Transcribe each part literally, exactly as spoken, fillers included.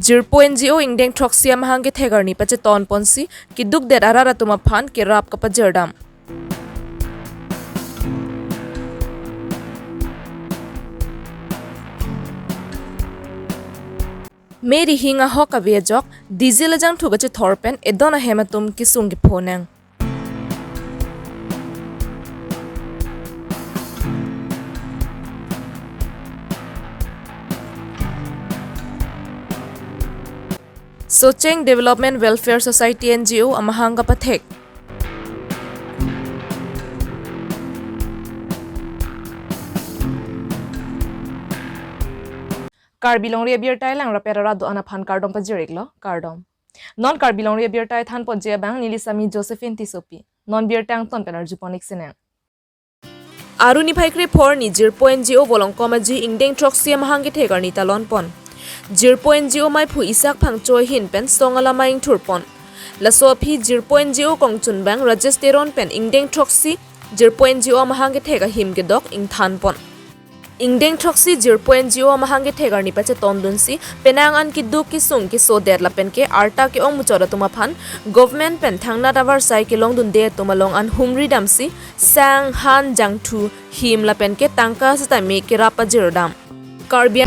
Jirpo N G O ingdeng throksi amahang kethek arni pacheton ponsi keduk det arat atum aphan kerap kapajirdam. Mei rihing ahok ave ajok, diesel ajangthu kachethor pen edon ahem atum kesung kephonang. Socheng Development Welfare Society N G O amahang kapathek. Karbi Longri Abirta elang rapet arat do-an aphan kardom pajir-iklo, kardom. Non Karbi Longri Abirta thanponji abang neli Sami Josephine Tissopi. Non birta angton pen arjupon-ik sinang. Aru niphai krephor arni Jirpo N G O Volongkom Aji ingdeng throksi amahang kethek arni talon pon. Jirpo N G O maiphu Isak Phangcho ahin pen song alama ingthur pon. Laso aphi Jirpo N G O kongchunbang Rajesh Teron pen ingdeng throksi Jirpo N G O amahang kethek ahim kedok ingthan pon. Ingdeng throksi Jirpo N G O amahang kethek arni pacheton dunsi penang an keduk kesung kesodet lapen ke arta ke-ong muchot atum aphan government pen thangnat avarsai kelong dunde atum along an humri damsi sang, han, jangthu, him lapen ke tangka sitame kerap pajirdam. Karbi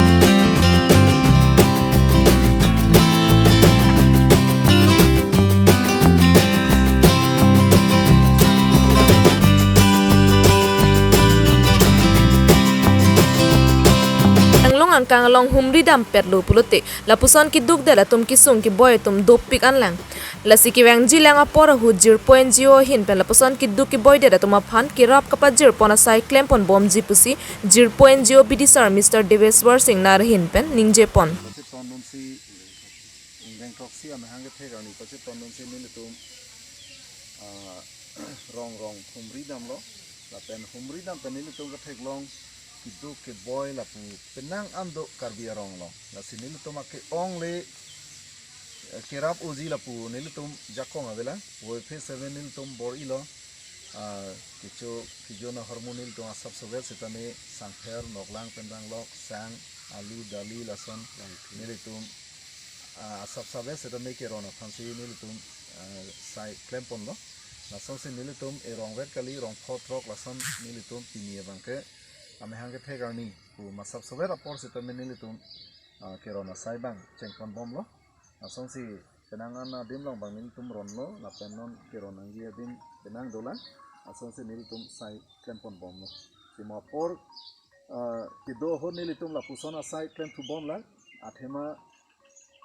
Anglong angkang along humri dampetlo pulote lapuson keduk det atum kesung keboi atum dopik anlang. Lasi kevangjilang apor ahut Jirpo N G O ahin pen lapuson keduk keboi det atum aphan kerap kapajir pon asai klem pon bomji pusi Jirpo N G O bidisar Mister Deveswar Singnar ahin pen ningje pon. Pacheton dunsi ingdeng throksi amahang kethek arni pacheton dunsi nelitum, ah, rong rong humri damlo, lapen humri dam pen nelitum ketheklong keduk keboi lapu penang an do Karbi arong along. Lasi nelitum ake-ong le, eh, kerap unji lapu nelitum jakong avelang. Woi phe seven nelitum bor-ilo. Ah, kecho kejon ahormu nelitum asap sovet sitame sangpher, noklang, pendanglok, sang, alu, dali lason nelitum, ah, asap sovet sitame keron aphansi nelitum, ah, sai klem ponlo. Lasonsi nelitum erong vet kali, rong pho throk lason nelitum pini abangke amahang kethek arni pu masap sovet apor sitame nelitum, ah, keron asai abang cheng pon bomlo. Lasonsi penang an adim along abang nelitum ronlo, lapen non keron nangji adim penang dolang. Lasonsi nelitum sai klem pon bomlo. Simo apor, ah, kedo ahut nelitum lapuson asai klem thu bomlang. Athema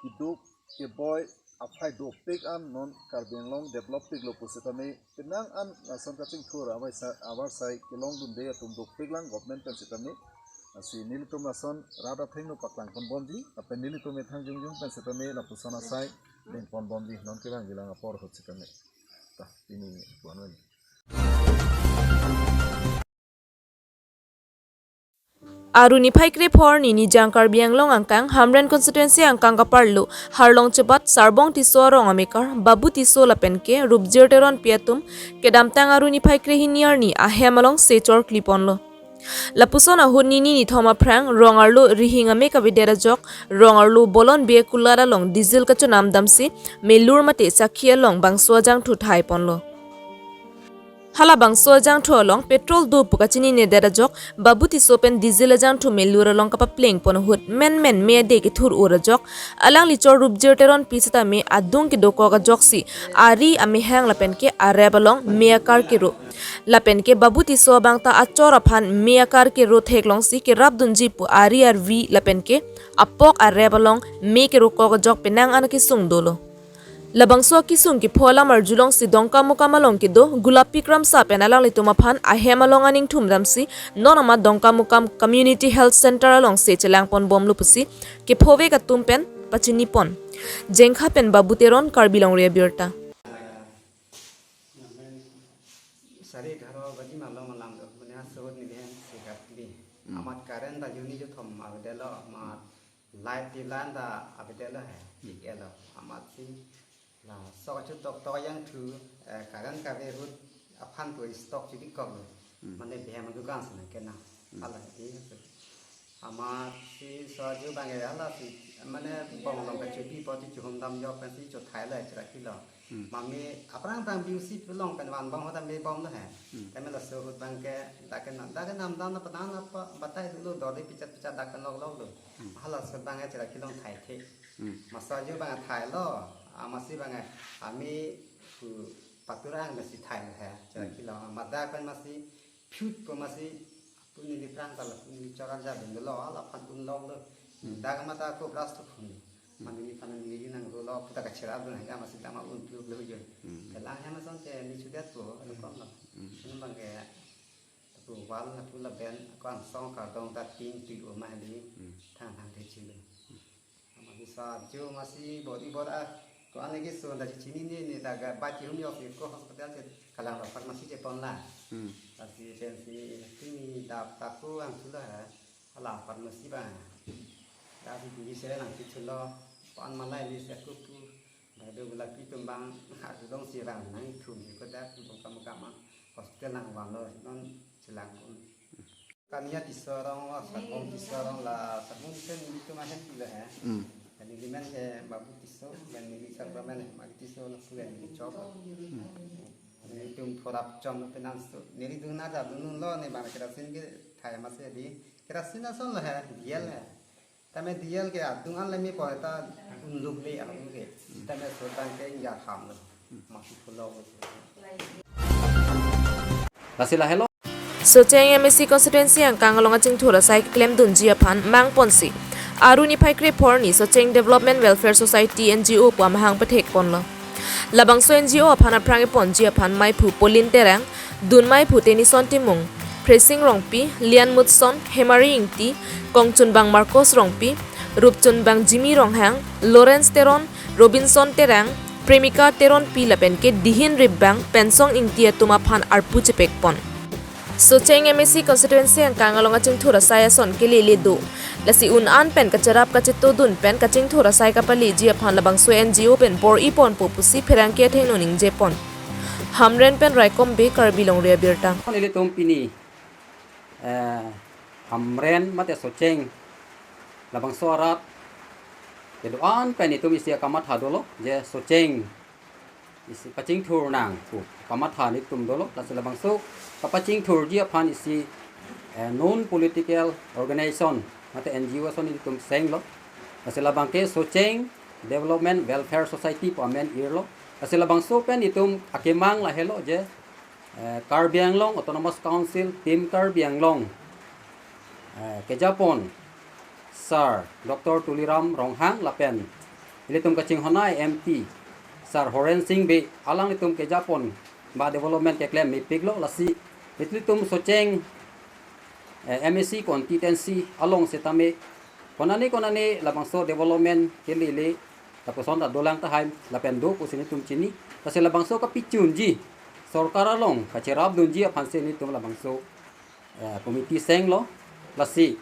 keduk keboi aphai dopik an non Karbi Anglong develop piklo pusitame penang an lason kachingthur avarsai, avarsai kelong dunde atum dopiklang government pen sitame. Lasi nelitum lason rat athengno paklang pon bomji, lapen nelitum methang jongjong pen sitame lapuson asai deng pon bomji non kevangjilang apor ahut sitame. Ta, pini buan wen. Aru niphai krephor arni Nijang Karbi Anglong angkang Hamren constituency angkang kaparlo Harlong chebat Sarbong Tisso arong amekar Babu Tisso lapen ke Rupjir Teronpi atum kedamtang aru niphai krehini arni ahem along se chorkli ponlo. Lapuson ahut nini nithom aphrang rong arlo rihing ame kavedet ajok rong arlo Bolon Bey akulat along diesel kachonam damsi melur mate sakhi along bangso ajangthu thai ponlo. Halabangso ajangthu along petrol do pu kachininedet ajok Babu Tisso pen diesel ajangthu melur along kapapleng pon ahut menmen me ade kethur-ur ajok alangli chor Rupjir Teronpi sitame adung kedokok ajoksi ari amehang lapen ke arep along me akar kero. Lapen ke Babu Tisso abang ta achor aphan me akar kero theklongsi kerap dunji pu ari arvi lapen ke apok arep along me kerokok ajok penang an kesung dolo. Labangso kesung kepho alam arjulongsi Dongkamukam along kedo Gulapi Kramsa pen alanglitum aphan ahem along aning thum damsi non amat Dongkamukam Community Health Center alongsi chelang pon bomlo pusi kephove atum pen pachini pon. Jengkha pen Babu Teron, Karbi Longri Abirta. Sari egharo baji malom alam do, mane asot ni den sekat bi. Hmm. Amat current ta juni jo thom avedetlo, amat light tube line ta avedetlo he, Hmm. Tik elo, amat si la sok achu tok tok ajangthu, eh, current kave ahut aphan tu stock chikikoklo. Hmm. Mane behem adukan si nangkenang. Hmm. Hala ti. Amatsi soju abang ke halasi, mane bong along kachepi apot chehum dam jok pensi chethai lo, cherakilo. Hmm. Mami aphrang tang B U C along pen van bong hotam be bom lo he. Hmm. Tame laso ahut abang ke dak ke nam, dak ke nam dam na padang na pa batai dulu dori pichat pichat dak ke lok lok lo. Hmm. Hala ahut abang ke cherakilo thai the. Hmm. Masoju abang thai lo, amatsi abang ke ami pu paturang masi thai lo he, cherakilo. Hmm. Madak pen masi phut ko masi pu neli phrang ta la pu neli choran ja dun lo, ala phan un lok lo. Hmm. Dak mata ko brush to phun. Hmm. Mane neli phan neli nang ro lo, puta kacherap dun hang amatsi dama un plu plu jo. Hmm. Kelang he mason te neli chudet po, alo kom lo. Hmm. Sini abang ke pu wall lapu lapen ko angsong kardom ta tin tui o ma di. Hmm. Thang thang te chilo. Amatsi soju amatsi bor-i bor-a ko-an ke so da chini ni ni ta ga ba chihum jok si ko hospital che kalang lo pharmacy chepon la. Hmm. Lasi pensi tumi dap taku angthu lo ha. Hala pharmacy abang. Lasi tinggi se nang chithulo pan malai ni se kupu. Bai do gula pi tum abang ha dong si rang nang thum ni ko dak tum kam kam hospital nang van lo non chelang pun. Kania Tisso arong, oh, Sarbong Tisso arong la, Sarbong Tisso neli tum ahem pilo he. Hmm. Neli limen ke Babu Tisso, ben neli Sarbong men he, Magi Tisso lapu ben neli chok. Hmm. Neli tum phorap chom penang so. Neli dun na ja dun lo ne bang kerasin ke thai amatsi di. Kerasin ason lo he, diel he. Tame diel ke adung an lemi po ta unluk le adung ke. Tame so tang ke ya ham lo. Masi phulo. Lasi lahelo. Socheng M A C constituency angkang along achingthur asai klemdunji aphan mangponsi Aru niphai krephor ni Socheng Development Welfare Society N G O pu amahang pathekponlo. Labangso N G O aphan aphrang eponji aphan maiphu Polin Terang, dun maiphu Tenison Timung, Presing Rongpi, Lian Mutson, Hemari Ingti, Kongchunbang Marcos Rongpi, Rupchunbang Jimmy Ronghang, Lawrence Teron, Robinson Terang, Premika Teronpi lapen ke dihin ripbang Pensong Ingti atum aphan arpu chepekpon. Socheng M A C constituency angkang along achingthur asai ason kelele do. Lasi un an pen kacherap kachetodun pen kachingthur asai kapaleji aphan labangso N G O pen bor-iponpo pusi pherangke athengno ningjepon. Hamren pen Raikom Bey, Karbi Longri Abirta. Nelitum pini, eh, Hamren mate Socheng labangso arat kedo-an pen itum isi akamatha dolo, je Socheng isi pachingthur nang pu kamatha nelitum dolo, lasi labangso kapachingthurji aphan isi, eh, non political organization mate N G O ason nelitum senglo, lasi labang ke Socheng Development Welfare Society pu amen irlo, lasi labangso pen itum akemang lahelo je, eh, Karbi Anglong Autonomous Council, Team Karbi Anglong, eh, kejapon Sir Doctor Tuliram Ronghang lapen ilitum kachinghonai M P Sir Horensing Bey alanglitum kejapon ba development keklem mepiklo, lasi ilitum Socheng, eh, M A C constituency along setame konane konane labangso development kelele lapuson ta dolang tahai lapen do pusi nelitum chini, lasi labangso kapachunji sorkar along kacherapdunji aphansi nelitum labangso, eh, committee senglo, lasi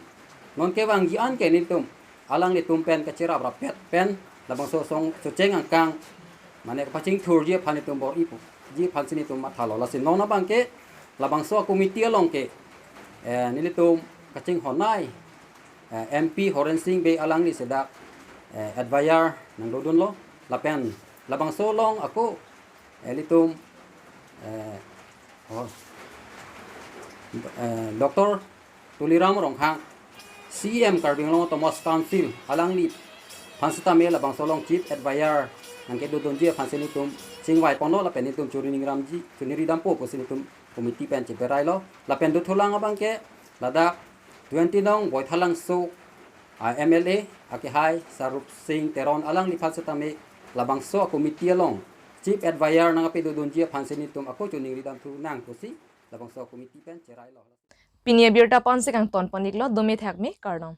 non kevangji an ke nelitum alanglitum pen kacherap rapet pen labangso song Socheng angkang mane kapachingthurji aphan nelitum bor-ipo ji aphansi nelitum mathalo, lasi non abang ke labangso committee along ke, eh, nelitum kachinghonai, eh, M P Horensing Bey alangli seta, eh, advisor nangdodunlo, lapen labangso along ako, eh, ilitum, eh, oh, eh, Doctor Tuliram Ronghang, C E M Karbi Anglong Autonomous Council alangliphan setame labangso along chief advisor nangkedodunji aphansi nelitum chingvaiponlo lapen nelitum churi ningramji, churi ningridampo pusi nelitum committee pen cheberailo, lapen dothulang abang ke ladak twenty nong Boithalangso a M L A akehai Sir Rupsing Teron alangliphan setame labangso committee along chief advisor nangkapedodunji aphansi nelitum ako churi ningridamthu nang pusi labangso committee pen cherailo. Pini abirta ponsi kangtonpon-iklo, dome thakme, kardom.